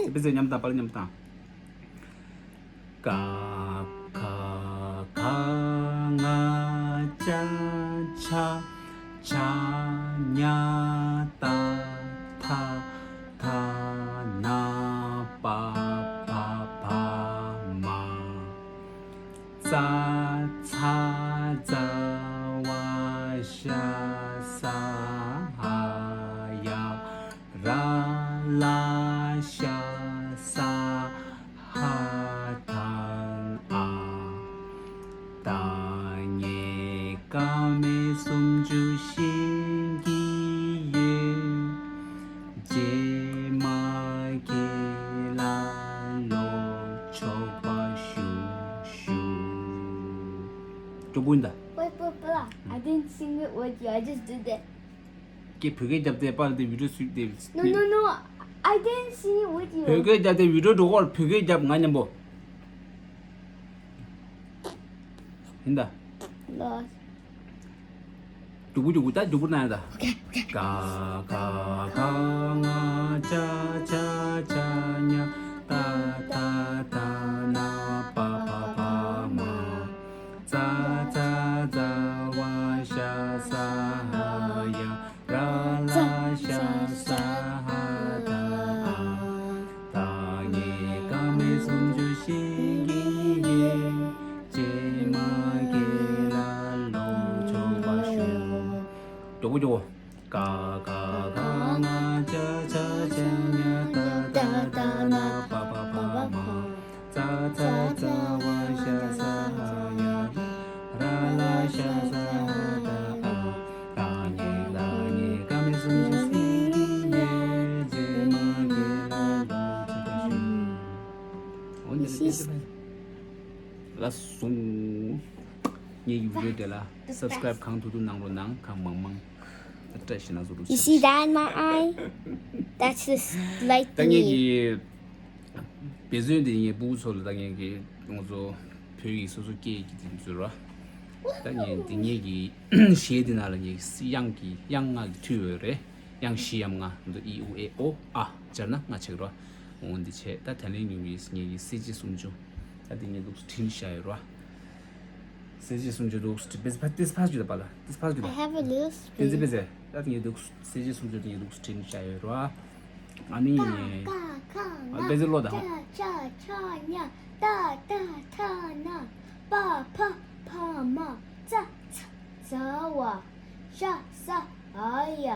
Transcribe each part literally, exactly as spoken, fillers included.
དེ་དཔེ་ཚད་མཉམ་དང་པར་མཉམ་དང་། ཀ་ཁ་ག་ང་ཅ་ཆ་ཇ་ཉ་ཏ་ཐ་ད་ན་པ་བ་བ་མ། ཙ་ཚ་ཛ་ཝ་ཤ་ས་ཧ་ཡ་ར་ལ་ཤ་ས་ཧ་ད་ཨ། ཏ་ཉེ་ཀ་མེ་སུམ་ཅུ་ཤིང་གི་ཡོན། ཇེ་མ་གེ་ལ་ལོ་ཆོག་པ་ཞུ་ཞུ། ཅོག་པུ་ཡིན་ད། Wait, wait, wait. I didn't sing it with you. I just did it. ཀྱེ་བོད་སྐད་རྒྱབ་སྟེ་པར་དེ་བི་ཌིའོ་སུས་དེ། No, no, no. I didn't sing it with you. བོད་སྐད་རྒྱབ་སྟེ་བི་ཌིའོ་འགྲོ་གོ་བོད་སྐད་རྒྱབ་ང་མཉམ་པོ། ཡིན་ད། ལོ། རྒྱུག་པོ་རྒྱུག་པོ་ད་རྒྱུག་པོ་ན་ཡ་ད། ཀ་ཁ་ག་ང་ཅ་ཆ་ཇ་ཉ་ཏ་ཐ་ད་ན་པ་བ་བ་མ། ཙ་ཚ་ཛ་ཝ་ཤ་ས་ཧ་ཡ་ར་ལ་ཤ་ས་ཧ་ད་ཨ། ཏ་ཉེ་ཀ་མེ་སུམ་ཅུ་ཤིང་གི་ཡོན། ཇེ་མ་གེ་ལ་ལོ་ཆོག་པ་ཞུ། མགྱོགས་པོ་མགྱོགས་པོ། ཀ་ཁ་ག་ང་ཅ་ཆ་ཇ་ཉ་ཏ་ཐ་ད་ན་པ་བ་བ་མ། ཙ་ཚ་ཛ་ཝ་ཤ་ས་ཧ་ཡ་ར་ལ་ཤ་ས་ཧ་ད་ཨ། ཏ་ཉེ་ཏ་ཉེ་ཀ་མེ་སུམ་ཅུ་ཤིང་གི་ཡོན། ཇེ་མ་གེ་ལ་ལོ་ཆོག་པ་ཞུ། འོ་འདི་ལ་སྐད་ཆ་ལ་སོང་། ངེད་ཀྱི་བི་ཌིའོ་དེ་ལ་སབ་སི་ཀ་རེབ་གང་ཐུབ་ཐུབ་གནང་རོགས་གནང་། གང་མང་མང་བཀྲ་ཤིས་ན་བཟོ་རོགས། You see that in my eye? That's just like ད་ངེད་me. ཀྱི་འབད་བརྩོན་དེ་ངའི་ཕྲུ་གུ་ཚོ་ལ་ད་ངེད་ཀྱི་ང་ཚོ་བོད་ཡིག་སོ་སོ་སྐད་ཀྱི་དེ་ཚོ་ར། ད་ངས་འདི་ངེད་ཀྱི་གཞས་འདི་ནང་ལ་ངས་དབྱངས་ཀྱི་དབྱངས་ལྔ་གི་མཐུད་ཡོད་རེད། དབྱངས་བཞི་ཡམ་ལྔ་ང་ཚོ་ཨི་ཨུ་ཨེ་ཨོ་ཨ་སྦྱར་ན་ལྔ་ཆགས་ར། འོ་འདི་བྱས་ད་ད་ལན་ཉུང་ངེད་ཀྱི་སྲིད་ཇུས་སུམ་ཅུ། ད་འདི་ངས་འདུག་སེ་བྲིས་ནས་བཞག་ཡོད་ར། སྲིད་ཇུས་སུམ་ཅུ་འདུག་སེ་བྲིས་པས་ཕ་ཏིས་ཕ་ཞུ་ད་པ་ལ་ཏིས་ཕ་ཞུ་I ད། have a little ཏིས་ཏིས་པས་spoon. ཟེར་ད་འདི་ངས་འདུག་སེ་སྲིད་ཇུས་སུམ་ཅུ་འདི་ངས་འདུག་སེ་བྲིས་ནས་བཞག་ཡོད་ར། ཨ་ནི། ཀ་ཁ་ག་ང་། ཨ་དཔེ་ཆ་ཀློག་དང་། ཅ་ཆ་ཇ་ཉ་ཏ་ཏ་ཐ་ན་པ་ཕ་བ་མ་ཙ་ཚ་ཛ་ཝ་ཤ་ས་ཨ་ཡ་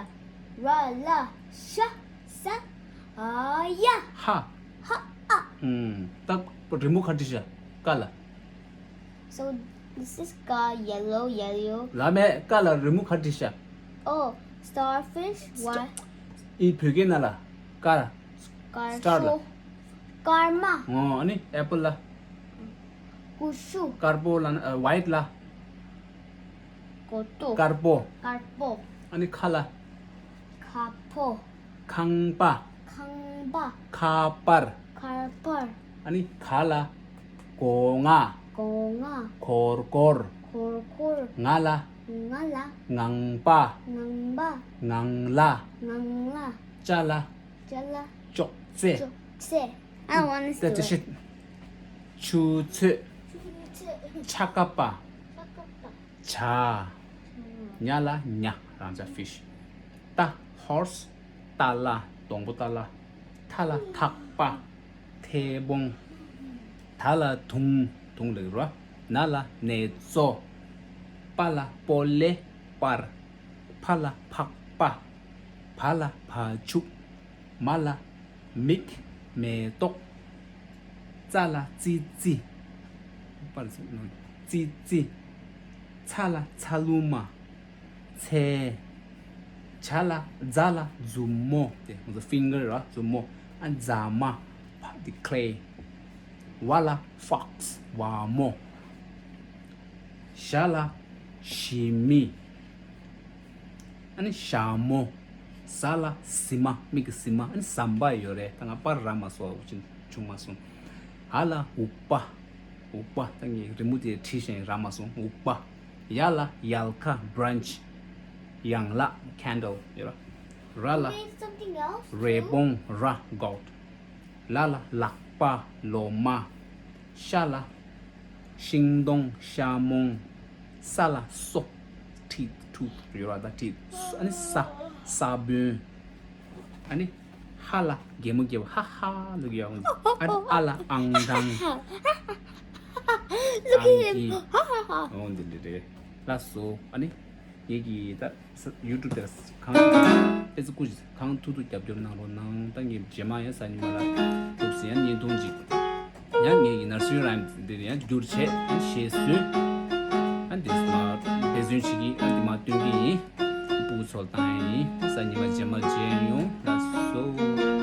ར་ལ་ཤ་ས་ཨ་ཡ། ཧ། ཧ་ཨ། ཨུམ། ད་རི་མོ་ག་རེ་བྲིས་ཤག་ཀ་ལ། So this is ཀ yellow, yellow. ལ་མེ་ཀ་ལ་རི་མོ་ག་རེ་བྲིས་ཤག Oh, starfish. What? ཨི་བོད་སྐད་ནང་ལ་ཀ་ལ། དཀར་སི་ཊར་ལ། ཤོ། སྐར་མ། ཨོ་ཨ་ནི་ཨེ་པལ་ལ། ཀུ་ཤུ། དཀར་པོ་ལ་ཨ་ཝའིཊ་ལ། གོ་ཏོ། དཀར་པོ། དཀར་པོ། ཨ་ནི་ཁ་ལ། ཁ་ཕོ། ཁང་པ། ཁང་པ། ཁ་པར། ཁ་པར། ཨ་ནི་ག་ལ། སྒོ་ང་། སྒོ་ང་། གོར་གོར། གོར་གོར། ང་ལ། ང་ལ། ངང་པ། ངང་པ། ངང་ལ། ངང་ལ། ཅ་ལ། ཅ་ལ། ཅོག་ཙེ། ཅོག་ཙེ། I want to ད་ཅི་ཤི། ཆུ་ཚོད། ཆུ་ཚོད། ཆ་ཀ་པ། ཆ་ཀ་པ། བྱ། ཉ་ལ་ཉ་རང་ཅག་ཕིཤ། ཏ་ཧོར་སི། ཏ་ལ་སྡོང་པོ་ཏ་ལ། ཐ་ལ་ཐག་པ། མཐེ་བོང་། ད་ལ་དུང་། དུང་ལབ་ར། ན་ལ་ནེ་ཙོ། པ་ལ་པོ་ལེ་པར། ཕ་ལ་ཕག་པ། བ་ལ་བ་ཕྱུགས། མ་ལ་མིག་མེ་ཏོག་ཙ་ལ་ཙི་ཙི། པར་ཙི་ཙི། ཚ་ལ་ཚ་ལུ་མ། ཚལ། ཇ་ལ་ཛ་ལ་མཛུབ་མོ། དེ་ང་ཚོ་ཕིང་གར་ར་མཛུབ་མོ། ཨ་ཛ་མ། ཕ་དེ་ཁི་ལེ། ཝ་ལ་ཕོག་སི་ཝ་མོ། ཞ་ལ་ཞི་མི། ཨ་ནི་ཞྭ་མོ། ཟ་ལ་ཟི་མ། མིག་གི་ཟི་མ། ཨ་ནི་ཟམ་པ་ཡོད་རེད། ད་ང་པར་རག་མ་སོང་། འུ་ཅི་བྱུང་མ་སོང་། འ་ལ་འུག་པ། འུག་པ། ད་ངས་རི་མོ་དེ་བྲིས་ཤིང་རག་མ་སོང་། འུག་པ། ཡ་ལ་ཡལ་ག་branch། ཡང་ལགས་candle ཡོད་ར། ར་ལ་Wait, something else too? རི་བོང་ར་goat། ལ་ལ་ལག་པ་ལོ་མ། ཤ་ལ་ཤིང་སྡོང་ཤ་མོང་། ས་ལ་སོ། ཁྲིད་ཐུག་ཡོད་ར་ད་ཁྲིད། ཨ་ནི་ས། ས་བོན། ཨ་ནི་ཧ་ལ་གད་མོ་བགད་པ་ཧ་ཧ་ལུག་ཡ་འོང་། ཨ་ནི་ཨ་ལ་ཨང་གྲངས། ལུག་ཨང་ཡིན་ཀི་ཧ་ཧ་ཧ། འོང་འདི་འདི་རེད། ལགས་སོ། ཨ་ནི་ངེད་ཀྱི་ད་ས་YouTube་དེར་གང་ཨེ་ཙི་ཀུ་ཅི་གང་ཐུག་ཐུག་རྒྱབ་སྐྱོར་གནང་རོགས་གནང་། ད་ངས་རྗེས་མ་ཡང་གཟའ་ཉི་མ་ལ་ཐུག་སི་ཡང་བརྙན་ཐུང་ཅིག་ཡང་ངས་ཀྱི་ནར་སི་རི་རའིམ་འདིར་ཡང་བསྒྱུར་བྱས་ཡང་གཞས་བཟོས། ཨ་འདི་མ་འབད་བརྩོན་བྱེད་ཀྱི་ཨ་འདི་མ་སྟོན་གྱི་ཡིན། སྤུ་གུ་ཚོ་ལ་བཏང་ཡིན། གཟའ་ཉི་མ་རྗེས་མ་མཇལ་ཡོང་། ལགས་སོ།